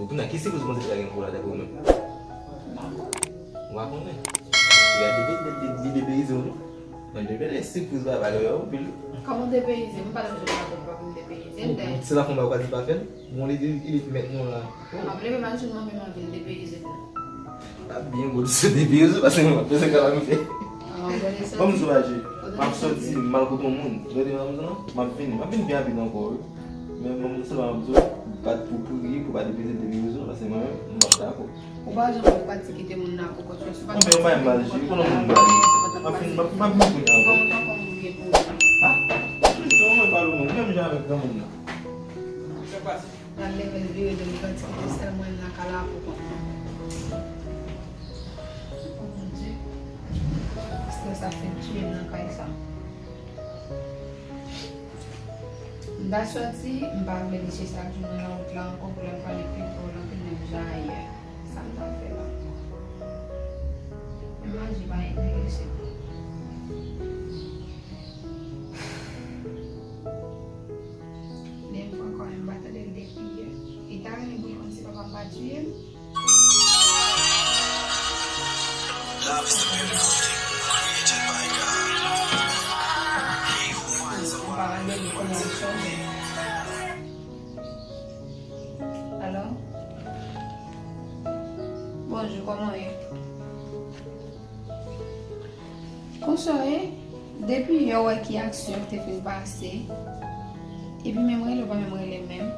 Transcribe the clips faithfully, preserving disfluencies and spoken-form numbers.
Kounye a, ki sipriz Bondye te ka gen pou ou la, daprè ou menm? Ou pa konnen. Li a depe-, de-, de-, li depeyize w, non? Mwen depe de sipriz papa yo, yo, anpil. Kòman depeyize? M pa t ap jwenn papa m, papa m depeyize. Oh, se la fòm ba ou ka di pa fè l? Bon, li, li, li mèt nou la. Oh. M ap leve matin, manmi m anvi l depeyize tou. L ap byen bon, se depeyize, paske mwen ap peze kalamite. Ah, gade sa. Kòm soulaje, m ap soti, m al kote yon moun. Gade nan moun nan, m ap vini. M ap vini byen rapid ankò, wi. Men mwen, se la m ap di w, bat pou priye, pou pa depeyize, depeyize, paske mwen menm, m p ap dakò. Ou pa janm ap pati kite moun nan pou kont yo. Non, men yo pa mal jere, konnen moun mal jere. M ap vin, m ap, m ap vin kounye a ankò. Bon, tankou m byen pou ou. Ah, non, mwen pale non, menm jan avèk granmoun nan. L al leve l vire do l pati kite sèl mwen nan kay la pou kont mwen. Oh mon Dieu. Strès ap fin tiye m nan kay sa. M ta sòti, m pa vle misye chak jou nan lawout la ankò pou l ap pale pi fò, l anpil menm jan ayè. Sa m t ap fè la? Menm maji pa enterese m. Dènye fwa ankò, m pa tande l depi yè. Li ta renmen pou l konn si papa m pa tiye m. Love is the beautiful thing created by God. He who finds a wife finds a peace. Alo? Bonjou, kòman w ye? Konsa w ye? Depi yè w wè ki aksyon ki te fin pase, epi menm rele w pa menm rele menm.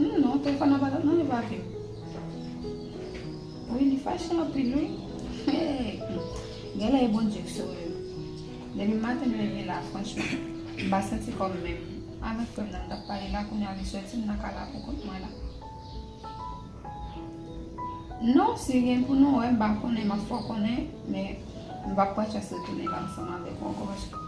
Hmm, non, telefòn nan pa t ap nan men papi m. Wi, li fache anpil, wi. Hey, hmm. Genlè e Bondye ki sove m. Depi maten m leve la, franchman, m pa santi kò m menm. Avèk frè m nan, m t ap pale la, kounye a li soti m nan kay la pou kont mwen la. Non, si gen pou nou wè, m pa konnen, m ap fè w konnen, men m p ap pran chans retounen la ansanm avèk ou ankò, paske